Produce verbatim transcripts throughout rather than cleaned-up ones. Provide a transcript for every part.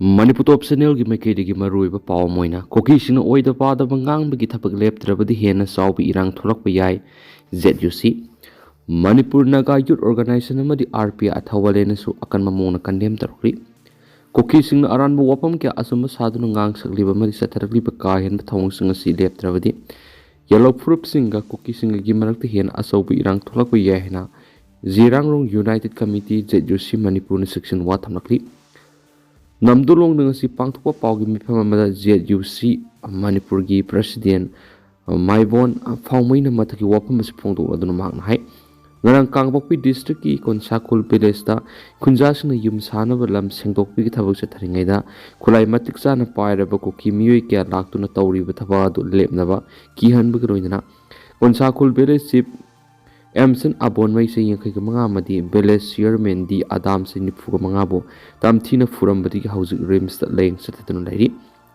ꯃꯅꯤꯄꯨꯔ ꯇꯣꯞ ꯆꯦꯅꯦꯜꯒꯤ ꯃꯥꯏꯀꯩꯗꯒꯤ ꯃꯔꯨꯑꯣꯏꯕ ꯄꯥꯎ ꯑꯃ ꯑꯣꯏꯅ, ꯀꯨꯀꯤꯁꯤꯡꯅ ꯑꯣꯏꯗ ꯄꯥꯗꯕ ꯉꯥꯡꯕꯒꯤ ꯊꯕꯛ ꯂꯦꯞꯇ꯭ꯔꯕꯗꯤ ꯍꯦꯟꯅ ꯆꯥꯎꯕ ꯏꯔꯥꯡ ꯊꯣꯛꯂꯛꯄ ꯌꯥꯏ, ꯖꯦꯠ ꯌꯨ ꯁꯤ꯫ ꯃꯅꯤꯄꯨꯔ ꯅꯥꯒꯥ ꯌꯨꯠ ꯑꯣꯔꯒꯅꯥꯏꯖꯦꯁꯟ ꯑꯃꯗꯤ ꯑꯥꯔ ꯄꯤ ꯑꯥꯏ ꯊꯧꯕꯥꯜ ꯍꯦꯟꯅꯁꯨ ꯑꯀꯟꯕ ꯃꯑꯣꯡꯗ ꯀꯟꯗꯦꯝ ꯇꯧꯔꯛꯂꯤ꯫ ꯀꯨꯀꯤꯁꯤꯡꯅ ꯑꯔꯥꯟꯕ ꯋꯥꯐꯝ ꯀꯌꯥ ꯑꯆꯨꯝꯕ ꯁꯥꯗꯨꯅ ꯉꯥꯡ ꯁꯛꯂꯤꯕ ꯑꯃꯗꯤ ꯆꯠꯊꯔꯛꯂꯤꯕ ꯀꯥ ꯍꯦꯟꯕ ꯊꯧꯑꯣꯡꯁꯤꯡ ꯑꯁꯤ ꯂꯦꯞꯇ꯭ꯔꯕꯗꯤ ꯌꯦꯜꯂꯣ ꯐꯨꯔꯨꯞꯁꯤꯡꯒ ꯀꯨꯀꯤꯁꯤꯡꯒꯒꯤ ꯃꯔꯛꯇ ꯍꯦꯟꯅ ꯑꯆꯧꯕ ꯏꯔꯥꯡ ꯊꯣꯛꯂꯛꯄ ꯌꯥꯏ ꯍꯥꯏꯅ ꯖꯤꯔꯥꯡꯔꯣꯡ ꯌꯨꯅꯥꯏꯇꯦꯠ ꯀꯃꯤꯇꯤ, ꯖꯦꯠ ꯌꯨ ꯁꯤ, ꯃꯅꯤꯄꯨꯔꯅ ꯆꯦꯛꯁꯤꯟ ꯋꯥ ꯊꯝꯂꯛꯂꯤ꯫ ꯅꯝꯗꯨꯂꯣꯡꯗ ꯉꯁꯤ ꯄꯥꯡꯊꯣꯛꯄ ꯄꯥꯎꯒꯤ ꯃꯤꯐꯝ ꯑꯃꯗ ꯖꯦꯠ ꯌꯨ ꯁꯤ ꯃꯅꯤꯄꯨꯔꯒꯤ ꯄ꯭ꯔꯁꯤꯗꯦꯟ ꯃꯥꯏꯕꯣꯟ ꯐꯥꯎꯃꯩꯅ ꯃꯊꯛꯀꯤ ꯋꯥꯐꯝ ꯑꯁꯤ ꯐꯣꯡꯗꯣꯛꯂꯗꯨꯅ ꯃꯍꯥꯛꯅ ꯍꯥꯏ, ꯉꯔꯥꯡ ꯀꯥꯡꯄꯣꯛꯄꯤ ꯗꯤꯁꯇ꯭ꯔꯤꯛꯀꯤ ꯀꯣꯟꯁꯥꯈꯨꯜ ꯚꯤꯂꯦꯖꯇ ꯈꯨꯟꯖꯥꯁꯤꯡꯅ ꯌꯨꯝ ꯁꯥꯅꯕ ꯂꯝ ꯁꯦꯡꯗꯣꯛꯄꯒꯤ ꯊꯕꯛ ꯆꯠꯊꯔꯤꯉꯩꯗ ꯈꯨꯠꯂꯥꯏ ꯃꯇꯤꯛ ꯆꯥꯅ ꯄꯥꯏꯔꯕ ꯀꯨꯀꯤ ꯃꯤꯑꯣꯏ ꯀꯌꯥ ꯂꯥꯛꯇꯨꯅ ꯇꯧꯔꯤꯕ ꯊꯕꯛ ꯑꯗꯨ ꯂꯦꯞꯅꯕ ꯀꯤꯍꯟꯕꯒ ꯂꯣꯏꯅꯅ ꯀꯣꯟꯁꯥꯈꯨꯜ ꯚꯤꯂꯦꯖ ꯆꯤꯐ ꯑꯦꯝꯁꯟ ꯑꯕꯣꯟꯃꯩ ꯆꯍꯤ ꯌꯥꯡꯈꯩꯒ ꯃꯉꯥ ꯑꯃꯗꯤ ꯚꯤꯂꯦꯖ ꯆꯤꯌꯔꯃꯦꯟ ꯗꯤ ꯑꯗꯥꯝ ꯆꯍꯤ ꯅꯤꯐꯨꯒ ꯃꯉꯥꯕꯨ ꯇꯝꯊꯤꯅ ꯐꯨꯔꯝꯕꯗꯒꯤ ꯍꯧꯖꯤꯛ ꯔꯤꯝꯁꯇ ꯂꯥꯌꯦꯡ ꯆꯠꯊꯗꯨꯅ ꯂꯩꯔꯤ꯫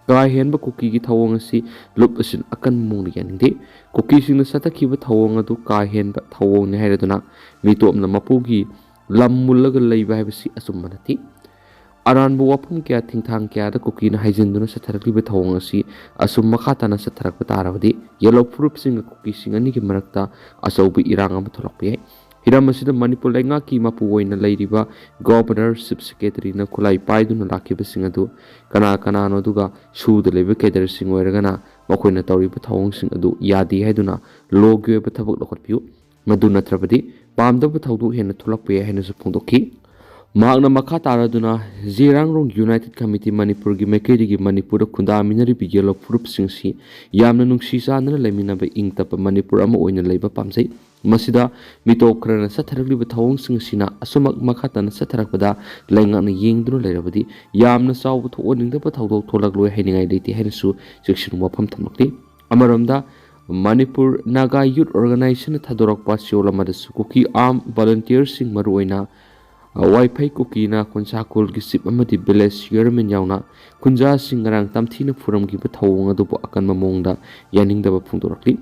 ꯀꯥ ꯍꯦꯟꯕ ꯀꯨꯀꯤꯒꯤ ꯊꯧꯑꯣꯡ ꯑꯁꯤ ꯂꯨꯞ ꯑꯁꯤꯅ ꯑꯀꯟꯕ ꯃꯑꯣꯡꯗ ꯌꯥꯅꯤꯡꯗꯦ꯫ ꯀꯨꯀꯤꯁꯤꯡꯅ ꯆꯠꯊꯈꯤꯕ ꯊꯧꯑꯣꯡ ꯑꯗꯨ ꯀꯥ ꯍꯦꯟꯕ ꯊꯧꯑꯣꯡꯅꯤ ꯍꯥꯏꯔꯗꯨꯅ ꯃꯤꯇꯣꯞꯅ ꯃꯄꯨꯒꯤ ꯂꯝ ꯃꯨꯜꯂꯒ ꯂꯩꯕ ꯍꯥꯏꯕꯁꯤ ꯑꯆꯨꯝꯕ ꯅꯠꯇꯦ꯫ ꯑꯔꯥꯟꯕ ꯋꯥꯐꯝ ꯀꯌꯥ, ꯊꯤꯡꯊꯥꯡ ꯀꯌꯥꯗ ꯀꯨꯀꯤꯅ ꯍꯥꯏꯖꯤꯟꯗꯨꯅ ꯆꯠꯊꯔꯛꯂꯤꯕ ꯊꯧꯑꯣꯡ ꯑꯁꯤ ꯑꯁꯨꯝ ꯃꯈꯥ ꯇꯥꯅ ꯆꯠꯊꯔꯛꯄ ꯇꯥꯔꯕꯗꯤ ꯌꯦꯜꯂꯣ ꯐꯨꯔꯨꯞꯁꯤꯡꯒ ꯀꯨꯀꯤꯁꯤꯡ ꯑꯅꯤꯒꯤ ꯃꯔꯛꯇ ꯑꯆꯧꯕ ꯏꯔꯥꯡ ꯑꯃ ꯊꯣꯛꯂꯛꯄ ꯌꯥꯏ꯫ ꯍꯤꯔꯝ ꯑꯁꯤꯗ ꯃꯅꯤꯄꯨꯔ ꯂꯩꯉꯥꯛꯀꯤ ꯃꯄꯨ ꯑꯣꯏꯅ ꯂꯩꯔꯤꯕ ꯒꯣꯚꯔꯅꯔ, ꯆꯤꯐ ꯁꯦꯀ꯭ꯔꯦꯇꯔꯤꯅ ꯈꯨꯠꯂꯥꯏ ꯄꯥꯏꯗꯨꯅ ꯂꯥꯛꯈꯤꯕꯁꯤꯡ ꯑꯗꯨ ꯀꯅꯥ ꯀꯅꯥꯅꯣ, ꯑꯗꯨꯒ ꯁꯨꯗ ꯂꯩꯕ ꯀꯦꯗꯔꯁꯤꯡ ꯑꯣꯏꯔꯒꯅ ꯃꯈꯣꯏꯅ ꯇꯧꯔꯤꯕ ꯊꯧꯑꯣꯡꯁꯤꯡ ꯑꯗꯨ ꯌꯥꯗꯦ ꯍꯥꯏꯗꯨꯅ ꯂꯣꯒꯤ ꯑꯣꯏꯕ ꯊꯕꯛ ꯂꯧꯈꯠꯄꯤꯌꯨ꯫ ꯃꯗꯨ ꯅꯠꯇ꯭ꯔꯕꯗꯤ ꯄꯥꯝꯗꯕ ꯊꯧꯗꯣꯛ ꯍꯦꯟꯅ ꯊꯣꯛꯂꯛꯄ ꯌꯥꯏ ꯍꯥꯏꯅꯁꯨ ꯐꯣꯡꯗꯣꯛꯈꯤ꯫ ꯃꯍꯥꯛꯅ ꯃꯈꯥ ꯇꯥꯔꯗꯨꯅ ꯖꯤꯔꯥꯡꯔꯣꯡ ꯌꯨꯅꯥꯏꯇꯦꯠ ꯀꯃꯤꯇꯤ ꯃꯅꯤꯄꯨꯔꯒꯤ ꯃꯥꯏꯀꯩꯗꯒꯤ ꯃꯅꯤꯄꯨꯔꯗ ꯈꯨꯟꯗꯥꯃꯤꯟꯅꯔꯤꯕ ꯌꯦꯜꯂꯣ ꯐꯨꯔꯨꯞꯁꯤꯡꯁꯤ ꯌꯥꯝꯅ ꯅꯨꯡꯁꯤ ꯆꯥꯟꯅꯅ ꯂꯩꯃꯤꯟꯅꯕ ꯏꯪ ꯇꯞꯄ ꯃꯅꯤꯄꯨꯔ ꯑꯃ ꯑꯣꯏꯅ ꯂꯩꯕ ꯄꯥꯝꯖꯩ꯫ ꯃꯁꯤꯗ ꯃꯤꯇꯣꯞ ꯈꯔꯅ ꯆꯠꯊꯔꯛꯂꯤꯕ ꯊꯧꯑꯣꯡꯁꯤꯡ ꯑꯁꯤꯅ ꯑꯁꯨꯃꯛ ꯃꯈꯥ ꯇꯥꯅ ꯆꯠꯊꯔꯛꯄꯗ ꯂꯩꯉꯥꯛꯅ ꯌꯦꯡꯗꯨꯅ ꯂꯩꯔꯕꯗꯤ ꯌꯥꯝꯅ ꯆꯥꯎꯕ ꯊꯣꯛꯍꯟꯅꯤꯡꯗꯕ ꯊꯧꯗꯣꯛ ꯊꯣꯛꯂꯛꯂꯣꯏ ꯍꯥꯏꯅꯤꯡꯉꯥꯏ ꯂꯩꯇꯦ ꯍꯥꯏꯅꯁꯨ ꯆꯦꯛꯁꯤꯟ ꯋꯥꯐꯝ ꯊꯝꯂꯛꯂꯤ꯫ ꯑꯃꯔꯣꯝꯗ ꯃꯅꯤꯄꯨꯔ ꯅꯥꯒꯥ ꯌꯨꯠ ꯑꯣꯔꯒꯅꯥꯏꯖꯦꯁꯟꯅ ꯊꯥꯗꯣꯔꯛꯄ ꯆꯌꯣꯜ ꯑꯃꯗꯁꯨ ꯀꯨꯀꯤ ꯑꯥꯔꯝ ꯚꯣꯂꯨꯟꯇꯤꯌꯔꯁꯤꯡ, ꯃꯔꯨꯑꯣꯏꯅ ꯋꯥꯏꯐꯩ ꯀꯨꯀꯤꯅ ꯈꯨꯟꯁꯥꯈꯨꯜꯒꯤ ꯆꯤꯞ ꯑꯃꯗꯤ ꯚꯤꯂꯦꯖ ꯆꯤꯌꯔꯃꯦꯟ ꯌꯥꯎꯅ ꯈꯨꯟꯖꯥꯁꯤꯡ ꯉꯔꯥꯡ ꯇꯝꯊꯤꯅ ꯐꯨꯔꯝꯈꯤꯕ ꯊꯧꯑꯣꯡ ꯑꯗꯨꯕꯨ ꯑꯀꯟꯕ ꯃꯑꯣꯡꯗ ꯌꯥꯅꯤꯡꯗꯕ ꯐꯣꯡꯗꯣꯔꯛꯂꯤ꯫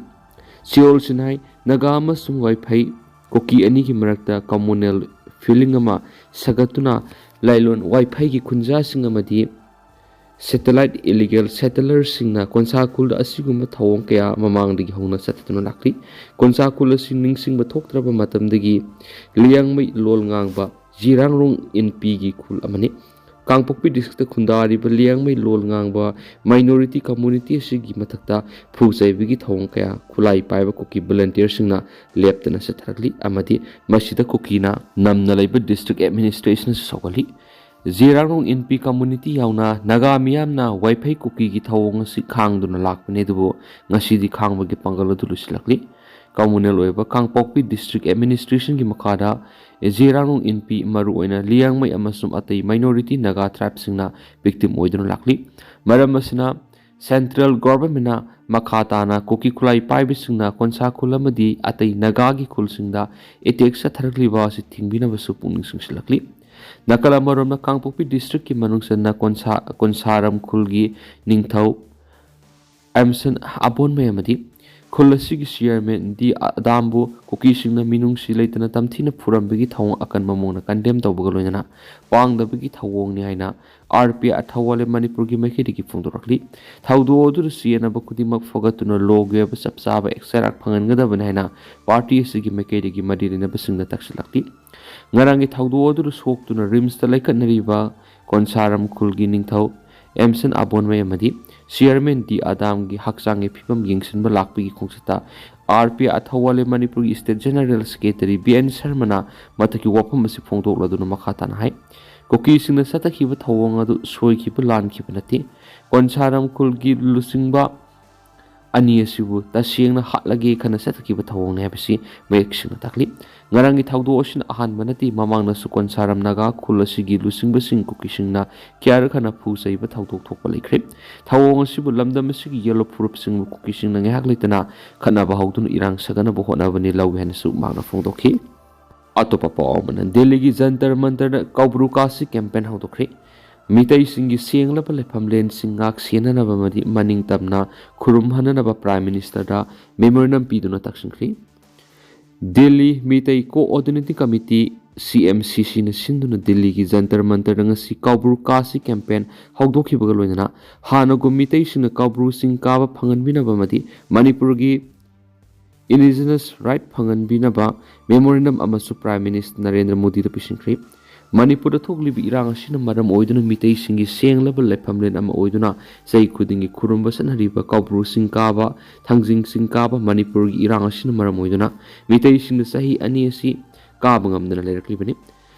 ꯆꯌꯣꯜꯁꯤꯅ ꯍꯥꯏ, ꯅꯥꯒꯥ ꯑꯃꯁꯨꯡ ꯋꯥꯏꯐꯩ ꯀꯨꯀꯤ ꯑꯅꯤꯒꯤ ꯃꯔꯛꯇ ꯀꯝꯃꯨꯅꯦꯜ feeling ꯑꯃ ꯁꯥꯒꯠꯇꯨꯅ ꯂꯥꯏꯂꯣꯟ ꯋꯥꯏꯐꯩꯒꯤ ꯈꯨꯟꯖꯥꯁꯤꯡ ꯑꯃꯗꯤ satellite illegal settlerꯁꯤꯡꯅ ꯀꯣꯟꯁꯥ ꯈꯨꯜꯗ ꯑꯁꯤꯒꯨꯝꯕ ꯊꯧꯑꯣꯡ ꯀꯌꯥ ꯃꯃꯥꯡꯗꯒꯤ ꯍꯧꯅ ꯆꯠꯊꯗꯨꯅ ꯂꯥꯛꯂꯤ꯫ ꯀꯣꯟꯁꯥ ꯈꯨꯜ ꯑꯁꯤ ꯅꯤꯡꯁꯤꯡꯕ ꯊꯣꯛꯇ꯭ꯔꯕ ꯃꯇꯝꯗꯒꯤ ꯂꯤꯌꯥꯡꯃꯩ ꯂꯣꯜ ꯉꯥꯡꯕ ꯖꯤꯔꯥꯡꯔꯣꯡ ꯏꯟꯄꯤꯒꯤ ꯈꯨꯜ ꯑꯃꯅꯤ꯫ ꯀꯥꯡꯄꯣꯛꯄꯤ districtꯇ ꯈꯨꯟꯗꯥꯔꯤꯕ ꯂꯤꯌꯥꯡꯃꯩ ꯂꯣꯜ ꯉꯥꯡꯕ minority community ꯑꯁꯤꯒꯤ ꯃꯊꯛꯇ ꯐꯨ ꯆꯩꯕꯒꯤ ꯊꯧꯑꯣꯡ ꯀꯌꯥ ꯈꯨꯠꯂꯥꯏ ꯄꯥꯏꯕ ꯀꯨꯀꯤ volunteerꯁꯤꯡꯅ ꯂꯦꯞꯇꯅ ꯆꯠꯊꯔꯛꯂꯤ ꯑꯃꯗꯤ ꯃꯁꯤꯗ ꯀꯨꯀꯤꯅ ꯅꯝꯅ ꯂꯩꯕ district administrationꯁꯨ ꯁꯧꯒꯠꯂꯤ꯫ ꯖꯤꯔꯥꯡꯔꯣꯡ ꯏꯟꯄꯤ community ꯌꯥꯎꯅ ꯅꯥꯒꯥ ꯃꯤꯌꯥꯝꯅ ꯋꯥꯏꯐꯩ ꯀꯨꯀꯤꯒꯤ ꯊꯧꯑꯣꯡ ꯑꯁꯤ ꯈꯥꯡꯗꯨꯅ ꯂꯥꯛꯄꯅꯤ, ꯑꯗꯨꯕꯨ ꯉꯁꯤꯗꯤ ꯈꯥꯡꯕꯒꯤ ꯄꯥꯡꯒꯜ ꯑꯗꯨ ꯂꯣꯏꯁꯤꯜꯂꯛꯂꯤ꯫ Communal ꯑꯣꯏꯕ ꯀꯥꯡꯄꯣꯛꯄꯤ district administrationꯒꯤ ꯃꯈꯥꯗ ꯖꯤꯔꯥꯡꯔꯣꯡ ꯏꯟꯄꯤ, ꯃꯔꯨꯑꯣꯏꯅ ꯂꯤꯌꯥꯡꯃꯩ ꯑꯃꯁꯨꯡ ꯑꯇꯩ minority ꯅꯥꯒꯥ tribeꯁꯤꯡꯅ victim ꯑꯣꯏꯗꯨꯅ ꯂꯥꯛꯂꯤ꯫ ꯃꯔꯝ ꯑꯁꯤꯅ central governmentꯅ ꯃꯈꯥ ꯇꯥꯅ ꯀꯨꯀꯤ ꯈꯨꯠꯂꯥꯏ ꯄꯥꯏꯕꯁꯤꯡꯅ ꯀꯣꯟꯁꯥ ꯈꯨꯜ ꯑꯃꯗꯤ ꯑꯇꯩ ꯅꯥꯒꯥꯒꯤ ꯈꯨꯜꯁꯤꯡꯗ attack ꯆꯠꯊꯔꯛꯂꯤꯕ ꯑꯁꯤ ꯊꯤꯡꯕꯤꯅꯕꯁꯨ ꯄꯨꯛꯅꯤꯡ ꯆꯤꯡꯁꯤꯜꯂꯛꯂꯤ꯫ ꯅꯥꯀꯜ ꯑꯃꯔꯣꯝꯗ ꯀꯥꯡꯄꯣꯛꯄꯤ districtꯀꯤ ꯃꯅꯨꯡ ꯆꯟꯅ ꯀꯣꯟꯁꯥ-, ꯀꯣꯟꯁꯥꯔꯝ ꯈꯨꯜꯒꯤ ꯅꯤꯡꯊꯧ ꯑꯦꯝꯁꯟ ꯑꯕꯣꯟꯃꯩ ꯑꯃꯗꯤ ꯈꯨꯜ ꯑꯁꯤꯒꯤ chairman ꯗꯤ ꯑꯗꯥꯝꯕꯨ ꯀꯨꯀꯤꯁꯤꯡꯅ ꯃꯤꯅꯨꯡꯁꯤ ꯂꯩꯇꯅ ꯇꯝꯊꯤꯅ ꯐꯨꯔꯝꯕꯒꯤ ꯊꯧꯑꯣꯡ ꯑꯀꯟꯕ ꯃꯑꯣꯡꯗ condemn ꯇꯧꯕꯒ ꯂꯣꯏꯅꯅ ꯄꯥꯡꯗꯕꯒꯤ ꯊꯧꯑꯣꯡꯅꯤ ꯍꯥꯏꯅ ꯑꯥꯔ ꯄꯤ ꯑꯊꯧꯋꯥꯂꯦ ꯃꯅꯤꯄꯨꯔꯒꯤ ꯃꯥꯏꯀꯩꯗꯒꯤ ꯐꯣꯡꯗꯣꯔꯛꯂꯤ꯫ ꯊꯧꯗꯣꯛ ꯑꯗꯨꯗ ꯆꯦꯟꯅꯕ ꯈꯨꯗꯤꯡꯃꯛ ꯐꯒꯠꯇꯨꯅ ꯂꯣꯒꯤ ꯑꯣꯏꯕ ꯆꯞ ꯆꯥꯕ action ꯐꯪꯍꯟꯒꯗꯕꯅꯤ ꯍꯥꯏꯅ party ꯑꯁꯤꯒꯤ ꯃꯥꯏꯀꯩꯗꯒꯤ ꯃꯔꯤ ꯂꯩꯅꯕꯁꯤꯡꯗ ꯇꯛꯁꯤꯜꯂꯛꯂꯤ꯫ ꯉꯔꯥꯡꯒꯤ ꯊꯧꯗꯣꯛ ꯑꯗꯨꯗ ꯁꯣꯛꯇꯨꯅ ꯔꯤꯝꯁꯇ ꯂꯩꯈꯠꯅꯔꯤꯕ ꯀꯣꯟꯁꯥꯔꯝ ꯈꯨꯜꯒꯤ ꯅꯤꯡꯊꯧ ꯑꯦꯝꯁꯟ ꯑꯕꯣꯟꯃꯩ ꯑꯃꯗꯤ chairman ꯗꯤ ꯑꯗꯥꯝꯒꯤ ꯍꯛꯆꯥꯡꯒꯤ ꯐꯤꯕꯝ ꯌꯦꯡꯁꯤꯟꯕ ꯂꯥꯛꯄꯒꯤ ꯈꯣꯡꯆꯠꯇ ꯑꯥꯔ ꯄꯤ ꯑꯊꯧꯋꯥꯂꯦ ꯃꯅꯤꯄꯨꯔꯒꯤ state general secretary B N ꯁꯔꯃꯅ ꯃꯊꯛꯀꯤ ꯋꯥꯐꯝ ꯑꯁꯤ ꯐꯣꯡꯗꯣꯛꯂꯗꯨꯅ ꯃꯈꯥ ꯇꯥꯅ ꯍꯥꯏ, ꯀꯨꯀꯤꯁꯤꯡꯅ ꯆꯠꯊꯈꯤꯕ ꯊꯧꯑꯣꯡ ꯑꯗꯨ ꯁꯣꯏꯈꯤꯕ ꯂꯥꯟꯈꯤꯕ ꯅꯠꯇꯦ꯫ ꯀꯣꯟꯁꯥꯔꯝ ꯈꯨꯜꯒꯤ ꯂꯨꯆꯤꯡꯕ ꯑꯅꯤ ꯑꯁꯤꯕꯨ ꯇꯁꯦꯡꯅ ꯍꯥꯠꯂꯒꯦ ꯈꯟꯅ ꯆꯠꯊꯈꯤꯕ ꯊꯧꯑꯣꯡꯅꯤ ꯍꯥꯏꯕꯁꯤ ꯃꯌꯦꯛ ꯁꯦꯡꯅ ꯇꯥꯛꯂꯤ꯫ ꯉꯔꯥꯡꯒꯤ ꯊꯧꯗꯣꯛ ꯑꯁꯤꯅ ꯑꯍꯥꯟꯕ ꯅꯠꯇꯦ, ꯃꯃꯥꯡꯗꯁꯨ ꯀꯣꯟꯁꯥꯔꯝ ꯅꯥꯒꯥ ꯈꯨꯜ ꯑꯁꯤꯒꯤ ꯂꯨꯆꯤꯡꯕꯁꯤꯡ ꯀꯨꯀꯤꯁꯤꯡꯅ ꯀꯌꯥꯔꯛ ꯍꯟꯅ ꯐꯨ ꯆꯩꯕ ꯊꯧꯗꯣꯛ ꯊꯣꯛꯄ ꯂꯩꯈ꯭ꯔꯦ꯫ ꯊꯧꯑꯣꯡ ꯑꯁꯤꯕꯨ ꯂꯝꯗꯝ ꯑꯁꯤꯒꯤ ꯌꯦꯜꯂꯣ ꯐꯨꯔꯨꯞꯁꯤꯡꯕꯨ ꯀꯨꯀꯤꯁꯤꯡꯅ ꯉꯥꯏꯍꯥꯛ ꯂꯩꯇꯅ ꯈꯠꯅꯕ ꯍꯧꯗꯨꯅ ꯏꯔꯥꯡ ꯁꯥꯒꯠꯅꯕ ꯍꯣꯠꯅꯕꯅꯤ ꯂꯧꯏ ꯍꯥꯏꯅꯁꯨ ꯃꯍꯥꯛꯅ ꯐꯣꯡꯗꯣꯛꯈꯤ꯫ ꯑꯇꯣꯞꯄ ꯄꯥꯎ ꯑꯃꯅ, ꯗꯦꯜꯂꯤꯒꯤ ꯖꯟꯇꯔ ꯃꯟꯇꯔꯗ ꯀꯧꯕ꯭ꯔꯨ ꯀꯥꯁꯤ campaign ꯍꯧꯗꯣꯛꯈ꯭ꯔꯦ꯫ ꯃꯤꯇꯩꯁꯤꯡꯒꯤ ꯁꯦꯡꯂꯕ ꯂꯩꯐꯝꯂꯦꯟꯁꯤꯡ ꯉꯥꯛ ꯁꯦꯟꯅꯅꯕ ꯑꯃꯗꯤ ꯃꯅꯤꯡ ꯇꯝꯅ ꯈꯨꯔꯨꯝꯍꯟꯅꯅꯕ Prime Ministerꯗ memorandum ꯄꯤꯗꯨꯅ ꯇꯛꯁꯤꯟꯈ꯭ꯔꯤ꯫ ꯗꯦꯜꯂꯤ ꯃꯤꯇꯩ Coordinating Committee ꯁꯤ ꯑꯦꯝ ꯁꯤ ꯁꯤꯅ ꯁꯤꯟꯗꯨꯅ ꯗꯤꯜꯂꯤꯒꯤ ꯖꯟꯇꯔ ꯃꯟꯇꯔꯗ ꯉꯁꯤ ꯀꯥꯎꯕ꯭ꯔꯨ ꯀꯥꯁꯤ ꯀꯦꯝꯄꯦꯟ ꯍꯧꯗꯣꯛꯈꯤꯕꯒ ꯂꯣꯏꯅꯅ ꯍꯥꯟꯅꯒꯨꯝ ꯃꯤꯇꯩꯁꯤꯡꯅ ꯀꯥꯎꯕ꯭ꯔꯨ ꯆꯤꯡ ꯀꯥꯕ ꯐꯪꯍꯟꯕꯤꯅꯕ ꯑꯃꯗꯤ ꯃꯅꯤꯄꯨꯔꯒꯤ ꯏꯟꯗꯤꯖꯤꯅꯁ ꯔꯥꯏꯠ ꯐꯪꯍꯟꯕꯤꯅꯕ ꯃꯦꯃꯣꯔꯦꯟꯗꯝ ꯑꯃꯁꯨ ꯄ꯭ꯔꯥꯏꯝ ꯃꯤꯅꯤꯁꯇꯔ ꯅꯔꯦꯟꯗ꯭ꯔ ꯃꯣꯗꯤꯗ ꯄꯤꯁꯤꯟꯈ꯭ꯔꯤ꯫ ꯃꯅꯤꯄꯨꯔꯗ ꯊꯣꯛꯂꯤꯕ ꯏꯔꯥꯡ ꯑꯁꯤꯅ ꯃꯔꯝ ꯑꯣꯏꯗꯨꯅ ꯃꯤꯇꯩꯁꯤꯡꯒꯤ ꯁꯦꯡꯂꯕ ꯂꯩꯐꯝꯂꯦꯟ ꯑꯃ ꯑꯣꯏꯗꯨꯅ ꯆꯍꯤ ꯈꯨꯗꯤꯡꯒꯤ ꯈꯨꯔꯨꯝꯕ ꯆꯠꯅꯔꯤꯕ ꯀꯥꯎꯕ꯭ꯔꯨ ꯆꯤꯡ ꯀꯥꯕ, ꯊꯥꯡꯖꯤꯡ ꯆꯤꯡ ꯀꯥꯕ ꯃꯅꯤꯄꯨꯔꯒꯤ ꯏꯔꯥꯡ ꯑꯁꯤꯅ ꯃꯔꯝ ꯑꯣꯏꯗꯨꯅ ꯃꯤꯇꯩꯁꯤꯡꯅ ꯆꯍꯤ ꯑꯅꯤ ꯑꯁꯤ ꯀꯥꯕ ꯉꯝꯗꯅ ꯂꯩꯔꯛꯂꯤꯕꯅꯤ꯫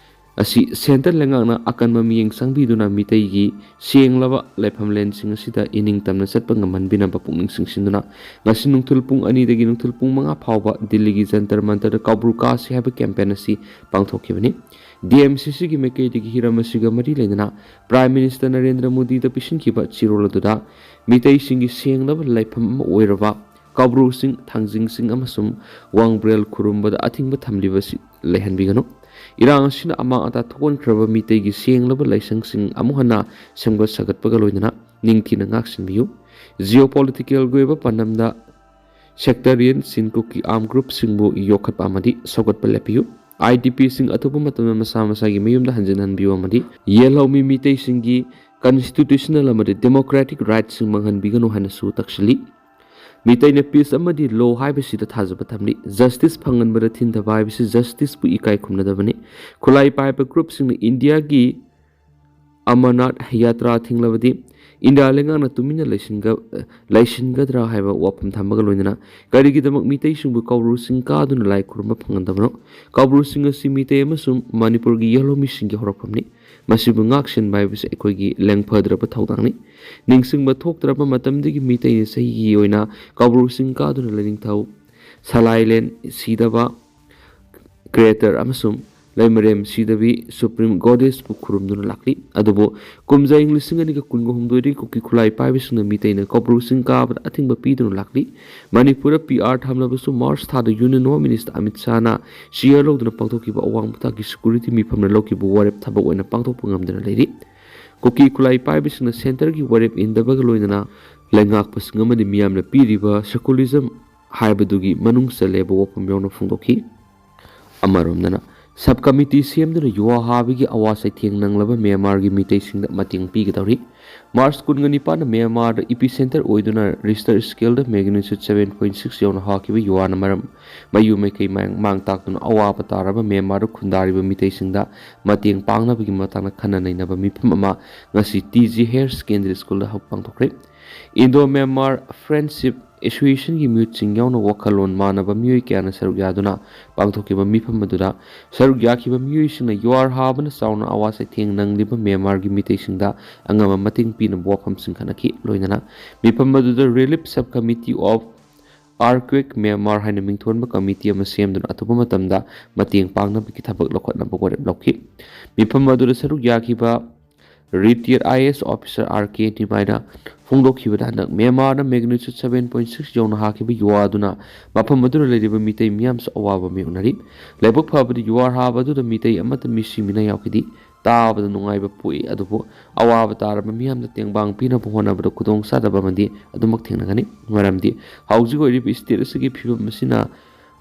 ꯑꯁꯤ ꯁꯦꯟꯇꯔ ꯂꯩꯉꯥꯛꯅ ꯑꯀꯟꯕ ꯃꯤꯠꯌꯦꯡ ꯆꯪꯕꯤꯗꯨꯅ ꯃꯤꯇꯩꯒꯤ ꯁꯦꯡꯂꯕ ꯂꯩꯐꯝꯂꯦꯟꯁꯤꯡ ꯑꯁꯤꯗ ꯏꯅꯤꯡꯇꯝꯅ ꯆꯠꯄ ꯉꯝꯍꯟꯕꯤꯅꯕ ꯄꯨꯛꯅꯤꯡ ꯆꯤꯡꯁꯤꯟꯗꯨꯅ ꯉꯁꯤ ꯅꯨꯡꯊꯤꯜ ꯄꯨꯡ ꯑꯅꯤꯗꯒꯤ ꯅꯨꯡꯊꯤꯜ ꯄꯨꯡ ꯃꯉꯥ ꯐꯥꯎꯕ ꯗꯤꯜꯂꯤꯒꯤ ꯖꯟꯇꯔ ꯃꯟꯇꯔꯗ ꯀꯥꯎꯕ꯭ꯔꯨ ꯀꯥꯁꯤ ꯍꯥꯏꯕ ꯀꯦꯝꯄꯦꯟ ꯑꯁꯤ ꯄꯥꯡꯊꯣꯛꯈꯤꯕꯅꯤ꯫ ꯗꯤ ꯑꯦꯝ ꯁꯤ ꯁꯤꯒꯤ ꯃꯥꯏꯀꯩꯗꯒꯤ ꯍꯤꯔꯝ ꯑꯁꯤꯒ ꯃꯔꯤ ꯂꯩꯅꯅ ꯄ꯭ꯔꯥꯏꯝ ꯃꯤꯅꯤꯁꯇꯔ ꯅꯔꯦꯟꯗ꯭ꯔ ꯃꯣꯗꯤꯗ ꯄꯤꯁꯤꯟꯈꯤꯕ ꯆꯦꯔꯣꯜ ꯑꯗꯨꯗ ꯃꯤꯇꯩꯁꯤꯡꯒꯤ ꯁꯦꯡꯂꯕ ꯂꯩꯐꯝ ꯑꯃ ꯑꯣꯏꯔꯕ ꯀꯥꯎꯕ꯭ꯔꯨ ꯆꯤꯡ, ꯊꯥꯡꯖꯤꯡ ꯆꯤꯡ ꯑꯃꯁꯨꯡ ꯋꯥꯡꯕ꯭ꯔꯦꯜ ꯈꯨꯔꯨꯝꯕꯗ ꯑꯊꯤꯡꯕ ꯊꯝꯂꯤꯕꯁꯤ ꯂꯩꯍꯟꯕꯤꯒꯅꯨ꯫ ꯏꯔꯥꯡ ꯑꯁꯤꯅ ꯑꯃꯥꯡ ꯑꯇꯥ ꯊꯣꯛꯍꯟꯈ꯭ꯔꯕ ꯃꯤꯇꯩꯒꯤ ꯁꯦꯡꯂꯕ ꯂꯥꯏꯁꯪꯁꯤꯡ ꯑꯃꯨꯛ ꯍꯟꯅ ꯁꯦꯝꯒꯠ ꯁꯥꯒꯠꯄꯒ ꯂꯣꯏꯅꯅ ꯅꯤꯡꯊꯤꯅ ꯉꯥꯛꯁꯤꯟꯕꯤꯌꯨ꯫ ꯖꯤꯑꯣ ꯄꯣꯂꯤꯇꯤꯀꯦꯜꯒꯤ ꯑꯣꯏꯕ ꯄꯥꯟꯗꯝꯗ ꯁꯦꯛꯇꯔꯤꯌꯟ ꯁꯤꯟ ꯀꯨꯀꯤ ꯑꯥꯔꯝ ꯒ꯭ꯔꯨꯞꯁꯤꯡꯕꯨ ꯌꯣꯛꯈꯠꯄ ꯑꯃꯗꯤ ꯁꯧꯒꯠꯄ ꯂꯦꯞꯄꯤꯌꯨ꯫ ꯑꯥꯏ ꯗꯤ ꯄꯤꯁꯤꯡ ꯑꯊꯨꯕ ꯃꯇꯝꯗ ꯃꯁꯥ ꯃꯁꯥꯒꯤ ꯃꯌꯨꯝꯗ ꯍꯟꯖꯤꯟꯍꯟꯕꯤꯌꯨ ꯑꯃꯗꯤ ꯌꯦꯜꯍꯧꯃꯤ ꯃꯤꯇꯩꯁꯤꯡꯒꯤ ꯀꯟꯁꯇꯤꯇ꯭ꯌꯨꯁꯅꯦꯜ ꯑꯃꯗꯤ ꯗꯦꯃꯣꯀ꯭ꯔꯦꯇꯤꯛ ꯔꯥꯏꯠꯁꯤꯡ ꯃꯥꯡꯍꯟꯕꯤꯒꯅꯨ ꯍꯥꯏꯅꯁꯨ ꯇꯛꯁꯤꯜꯂꯤ꯫ ꯃꯤꯇꯩꯅ ꯄꯤꯁ ꯑꯃꯗꯤ ꯂꯣ ꯍꯥꯏꯕꯁꯤꯗ ꯊꯥꯖꯕ ꯊꯝꯂꯤ꯫ ꯖꯁꯇꯤꯁ ꯐꯪꯍꯟꯕꯗ ꯊꯤꯟꯊꯕ ꯍꯥꯏꯕꯁꯤ ꯖꯁꯇꯤꯁꯄꯨ ꯏꯀꯥꯏ ꯈꯨꯝꯅꯗꯕꯅꯤ꯫ ꯈꯨꯠꯂꯥꯏ ꯄꯥꯏꯕ ꯒ꯭ꯔꯨꯞꯁꯤꯡꯅ ꯏꯟꯗꯤꯌꯥꯒꯤ ꯑꯃꯔꯅꯥꯊ ꯌꯥꯇ꯭ꯔꯥ ꯊꯤꯡꯂꯕꯗꯤ ꯏꯟꯗꯤꯌꯥ ꯂꯩꯉꯥꯛꯅ ꯇꯨꯃꯤꯟꯅ ꯂꯩꯁꯤꯟꯒ-, ꯂꯩꯁꯤꯟꯒꯗ꯭ꯔꯥ ꯍꯥꯏꯕ ꯋꯥꯐꯝ ꯊꯝꯕꯒ ꯂꯣꯏꯅꯅ ꯀꯔꯤꯒꯤꯗꯃꯛ ꯃꯤꯇꯩꯁꯤꯡꯕꯨ ꯀꯥꯎꯕ꯭ꯔꯨ ꯆꯤꯡ ꯀꯥꯗꯨꯅ ꯂꯥꯏ ꯈꯨꯔꯨꯝꯕ ꯐꯪꯍꯟꯗꯕꯅꯣ? ꯀꯥꯎꯕ꯭ꯔꯨ ꯆꯤꯡ ꯑꯁꯤ ꯃꯤꯇꯩ ꯑꯃꯁꯨꯡ ꯃꯅꯤꯄꯨꯔꯒꯤ ꯌꯦꯜꯍꯧꯃꯤꯁꯤꯡꯒꯤ ꯍꯧꯔꯛꯐꯝꯅꯤ꯫ ꯃꯁꯤꯕꯨ ꯉꯥꯛ ꯁꯦꯟꯕ ꯍꯥꯏꯕꯁꯤ ꯑꯩꯈꯣꯏꯒꯤ ꯂꯦꯡꯐꯗ꯭ꯔꯕ ꯊꯧꯗꯥꯡꯅꯤ꯫ ꯅꯤꯡꯁꯤꯡꯕ ꯊꯣꯛꯇ꯭ꯔꯕ ꯃꯇꯝꯗꯒꯤ ꯃꯤꯇꯩꯅ ꯆꯍꯤꯒꯤ ꯑꯣꯏꯅ ꯀꯥꯎꯕ꯭ꯔꯨ ꯆꯤꯡ ꯀꯥꯗꯨꯅ ꯂꯥꯏꯅꯤꯡꯊꯧ ꯁꯂꯥꯏꯂꯦꯟ ꯁꯤꯗꯕ, ꯀ꯭ꯔꯦꯇꯔ ꯑꯃꯁꯨꯡ ꯂꯩꯃꯔꯦꯝ ꯁꯤꯗꯕꯤ ꯁꯨꯄ꯭ꯔꯤꯝ ꯒꯣꯗꯦꯁꯄꯨ ꯈꯨꯔꯨꯝꯗꯨꯅ ꯂꯥꯛꯂꯤ꯫ ꯑꯗꯨꯕꯨ ꯀꯨꯝꯖꯥ ꯏꯪ ꯂꯤꯁꯤꯡ ꯑꯅꯤꯒ ꯀꯨꯟꯒ ꯍꯨꯝꯗꯣꯏꯗꯒꯤ ꯀꯨꯀꯤ ꯈꯨꯠꯂꯥꯏ ꯄꯥꯏꯕꯁꯤꯡꯅ ꯃꯤꯇꯩꯅ ꯀꯥꯎꯕ꯭ꯔꯨ ꯆꯤꯡ ꯀꯥꯕꯗ ꯑꯊꯤꯡꯕ ꯄꯤꯗꯨꯅ ꯂꯥꯛꯂꯤ꯫ ꯃꯅꯤꯄꯨꯔꯗ ꯄꯤ ꯑꯥꯔ ꯊꯝꯂꯕꯁꯨ ꯃꯥꯔꯆ ꯊꯥꯗ ꯌꯨꯅꯤꯌꯟ ꯍꯣꯝ ꯃꯤꯅꯤꯁꯇꯔ ꯑꯃꯤꯠ ꯁꯥꯍꯅ ꯁꯤꯌꯥꯔ ꯂꯧꯗꯨꯅ ꯄꯥꯡꯊꯣꯛꯈꯤꯕ ꯑꯋꯥꯡꯕ ꯊꯥꯛꯀꯤ ꯁꯦꯀ꯭ꯌꯨꯔꯤꯇꯤ ꯃꯤꯐꯝꯅ ꯂꯧꯈꯤꯕ ꯋꯥꯔꯦꯞ ꯊꯕꯛ ꯑꯣꯏꯅ ꯄꯥꯡꯊꯣꯛꯄ ꯉꯝꯗꯅ ꯂꯩꯔꯤ꯫ ꯀꯨꯀꯤ ꯈꯨꯠꯂꯥꯏ ꯄꯥꯏꯕꯁꯤꯡꯅ ꯁꯦꯟꯇꯔꯒꯤ ꯋꯥꯔꯦꯞ ꯏꯟꯗꯕꯒ ꯂꯣꯏꯅꯅ ꯂꯩꯉꯥꯛꯄꯁꯤꯡ ꯑꯃꯗꯤ ꯃꯤꯌꯥꯝꯅ ꯄꯤꯔꯤꯕ ꯁꯦꯀꯨꯂꯤꯖꯝ ꯍꯥꯏꯕꯗꯨꯒꯤ ꯃꯅꯨꯡ ꯆꯜꯂꯦꯕ ꯋꯥꯐꯝ ꯌꯥꯎꯅ ꯐꯣꯡꯗꯣꯛꯈꯤ꯫ ꯑꯃꯔꯣꯝꯗꯅ ꯁꯕ ꯀꯃꯤꯇꯤ ꯁꯦꯝꯗꯨꯅ ꯌꯨꯍꯥ ꯍꯥꯕꯒꯤ ꯑꯋꯥ ꯆꯩꯊꯦꯡ ꯅꯪꯂꯕ ꯃ꯭ꯌꯥꯟꯃꯥꯔꯒꯤ ꯃꯤꯇꯩꯁꯤꯡꯗ ꯃꯇꯦꯡ ꯄꯤꯒꯗꯧꯔꯤ꯫ ꯃꯥꯔꯆ ꯀꯨꯟꯒ ꯅꯤꯄꯥꯟꯗ ꯃ꯭ꯌꯥꯟꯃꯥꯔꯗ ꯏꯄꯤ ꯁꯦꯟꯇꯔ ꯑꯣꯏꯗꯨꯅ ꯔꯤꯁꯇꯔ ꯁ꯭ꯀꯦꯜꯗ ꯃꯦꯒꯅꯤꯆꯨꯠ seven point six ꯌꯧꯅ ꯍꯥꯈꯤꯕ ꯌꯨꯍꯥꯅ ꯃꯔꯝ ꯃꯩ ꯃꯩꯀꯩ ꯃꯥꯡ ꯃꯥꯡ ꯇꯥꯛꯇꯨꯅ ꯑꯋꯥꯕ ꯇꯥꯔꯕ ꯃ꯭ꯌꯥꯟꯃꯥꯔꯗ ꯈꯨꯟꯗꯥꯔꯤꯕ ꯃꯤꯇꯩꯁꯤꯡꯗ ꯃꯇꯦꯡ ꯄꯥꯡꯅꯕꯒꯤ ꯃꯇꯥꯡꯗ ꯈꯟꯅ ꯅꯩꯅꯕ ꯃꯤꯐꯝ ꯑꯃ ꯉꯁꯤ ꯇꯤ ꯖꯤ ꯍꯥꯌꯔ ꯁꯦꯀꯦꯟꯗꯔꯤ ꯁ꯭ꯀꯨꯜꯗ ꯍꯧ-, ꯄꯥꯡꯊꯣꯛꯈ꯭ꯔꯦ꯫ ꯏꯟꯗꯣ ꯃ꯭ꯌꯥꯟꯃꯥꯔ ꯐ꯭ꯔꯦꯟꯗꯁꯤꯞ ꯑꯦꯁꯣꯁꯤꯌꯦꯁꯟꯒꯤ ꯃꯤꯍꯨꯠꯁꯤꯡ ꯌꯥꯎꯅ ꯋꯥꯈꯜꯂꯣꯟ ꯃꯥꯟꯅꯕ ꯃꯤꯑꯣꯏ ꯀꯌꯥꯅ ꯁꯔꯨꯛ ꯌꯥꯗꯨꯅ ꯄꯥꯡꯊꯣꯛꯈꯤꯕ ꯃꯤꯐꯝ ꯑꯗꯨꯗ ꯁꯔꯨꯛ ꯌꯥꯈꯤꯕ ꯃꯤꯑꯣꯏꯁꯤꯡꯅ ꯌꯨꯍꯥ ꯍꯥꯕꯅ ꯆꯥꯎꯅ ꯑꯋꯥ ꯆꯩꯊꯦꯡ ꯅꯪꯂꯤꯕ ꯃ꯭ꯌꯥꯟꯃꯥꯔꯒꯤ ꯃꯤꯇꯩꯁꯤꯡꯗ ꯑꯉꯝꯕ ꯃꯇꯦꯡ ꯄꯤꯅꯕ ꯋꯥꯐꯝꯁꯤꯡ ꯈꯟꯅꯈꯤ꯫ ꯂꯣꯏꯅꯅ ꯃꯤꯐꯝ ꯑꯗꯨꯗ Relief Sub Committee of Earthquake Myanmar ꯍꯥꯏꯅ ꯃꯤꯡꯊꯣꯟꯕ ꯀꯃꯤꯇꯤ ꯑꯃ ꯁꯦꯝꯗꯨꯅ ꯑꯊꯨꯕ ꯃꯇꯝꯗ ꯃꯇꯦꯡ ꯄꯥꯡꯅꯕꯒꯤ ꯊꯕꯛ ꯂꯧꯈꯠꯅꯕ ꯋꯥꯔꯦꯞ ꯂꯧꯈꯤ꯫ ꯃꯤꯐꯝ ꯑꯗꯨꯗ ꯁꯔꯨꯛ ꯌꯥꯈꯤꯕ ꯔꯤꯇꯤꯌꯔ I A S officer R ꯀꯦ ꯅꯤꯃꯥꯏꯅ ꯐꯣꯡꯗꯣꯛꯈꯤꯕꯗ, ꯍꯟꯗꯛ ꯃ꯭ꯌꯥꯟꯃꯥꯔꯗ ꯃꯦꯒꯅꯤꯆꯨꯠ seven point six ꯌꯧꯅ ꯍꯥꯈꯤꯕ ꯌꯨꯍꯥ ꯑꯗꯨꯅ ꯃꯐꯝ ꯑꯗꯨꯗ ꯂꯩꯔꯤꯕ ꯃꯤꯇꯩ ꯃꯤꯌꯥꯝꯁꯨ ꯑꯋꯥꯕ ꯃꯥꯌꯣꯛꯅꯔꯤ꯫ ꯂꯥꯏꯕꯛ ꯐꯕꯗꯤ, ꯌꯨꯍꯥ ꯍꯥꯕ ꯑꯗꯨꯗ ꯃꯤꯇꯩ ꯑꯃꯠꯇ ꯃꯤꯁꯤ ꯃꯤꯅꯥ ꯌꯥꯎꯈꯤꯗꯦ꯫ ꯇꯥꯕꯗ ꯅꯨꯡꯉꯥꯏꯕ ꯄꯣꯛꯏ, ꯑꯗꯨꯕꯨ ꯑꯋꯥꯕ ꯇꯥꯔꯕ ꯃꯤꯌꯥꯝꯗ ꯇꯦꯡꯕꯥꯡ ꯄꯤꯅꯕ ꯍꯣꯠꯅꯕꯗ ꯈꯨꯗꯣꯡꯆꯥꯗꯕ ꯑꯃꯗꯤ ꯑꯗꯨꯃꯛ ꯊꯦꯡꯅꯒꯅꯤ꯫ ꯃꯔꯝꯗꯤ ꯍꯧꯖꯤꯛ ꯑꯣꯏꯔꯤꯕ ꯁ꯭ꯇꯦꯠ ꯑꯁꯤꯒꯤ ꯐꯤꯕꯝ ꯑꯁꯤꯅ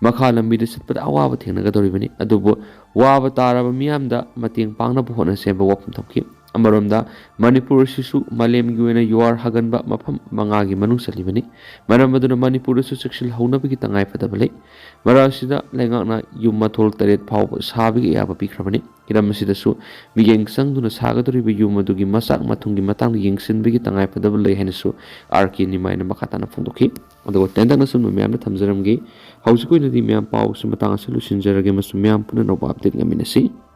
ꯃꯈꯥ ꯂꯝꯕꯤꯗ ꯆꯠꯄꯗ ꯑꯋꯥꯕ ꯊꯦꯡꯅꯒꯗꯧꯔꯤꯕꯅꯤ꯫ ꯑꯗꯨꯕꯨ ꯋꯥꯕ ꯇꯥꯔꯕ ꯃꯤꯌꯥꯝꯗ ꯃꯇꯦꯡ ꯄꯥꯡꯅꯕ ꯍꯣꯠꯅꯁꯦ ꯍꯥꯏꯕ ꯋꯥꯐꯝ ꯊꯝꯈꯤ꯫ ꯑꯃꯔꯣꯝꯗ, ꯃꯅꯤꯄꯨꯔ ꯑꯁꯤꯁꯨ ꯃꯥꯂꯦꯝꯒꯤ ꯑꯣꯏꯅ ꯌꯨꯍꯥ ꯍꯥꯒꯟꯕ ꯃꯐꯝ ꯃꯉꯥꯒꯤ ꯃꯅꯨꯡ ꯆꯜꯂꯤꯕꯅꯤ꯫ ꯃꯔꯝ ꯑꯗꯨꯅ ꯃꯅꯤꯄꯨꯔꯗꯁꯨ ꯆꯦꯛꯁꯤꯜꯍꯧꯅꯕꯒꯤ ꯇꯉꯥꯏꯐꯗꯕ ꯂꯩ꯫ ꯃꯔꯛ ꯑꯁꯤꯗ ꯂꯩꯉꯥꯛꯅ ꯌꯨꯝ ꯃꯊꯣꯜ ꯇꯔꯦꯠ ꯐꯥꯎꯕ ꯁꯥꯕꯒꯤ ꯑꯌꯥꯕ ꯄꯤꯈ꯭ꯔꯕꯅꯤ꯫ ꯍꯤꯔꯝ ꯑꯁꯤꯗꯁꯨ ꯃꯤꯠꯌꯦꯡ ꯆꯪꯗꯨꯅ ꯁꯥꯒꯗꯧꯔꯤꯕ ꯌꯨꯝ ꯑꯗꯨꯒꯤ ꯃꯆꯥꯛ ꯃꯊꯨꯝꯒꯤ ꯃꯇꯥꯡꯗ ꯌꯦꯡꯁꯤꯟꯕꯒꯤ ꯇꯉꯥꯏꯐꯗꯕ ꯂꯩ ꯍꯥꯏꯅꯁꯨ ꯑꯥꯔ ꯀꯦ ꯅꯤꯃꯥꯏꯅ ꯃꯈꯥ ꯇꯥꯅ ꯐꯣꯡꯗꯣꯛꯈꯤ꯫ ꯑꯗꯨꯒ ꯇꯦꯟꯇꯛꯅ ꯁꯨꯝꯕ ꯃꯌꯥꯝꯅ ꯊꯝꯖꯔꯝꯒꯦ꯫ ꯍꯧꯖꯤꯛ ꯑꯣꯏꯅꯗꯤ ꯃꯌꯥꯝ ꯄꯥꯎꯁꯤ ꯃꯇꯥꯡ ꯑꯁꯤ ꯂꯣꯏꯁꯤꯟꯖꯔꯒꯦ ꯑꯃꯁꯨꯡ ꯃꯌꯥꯝ ꯄꯨꯝꯅꯃꯛꯄꯨ ꯑꯞꯗꯦꯠ ꯉꯝꯃꯤꯟꯅꯁꯤ꯫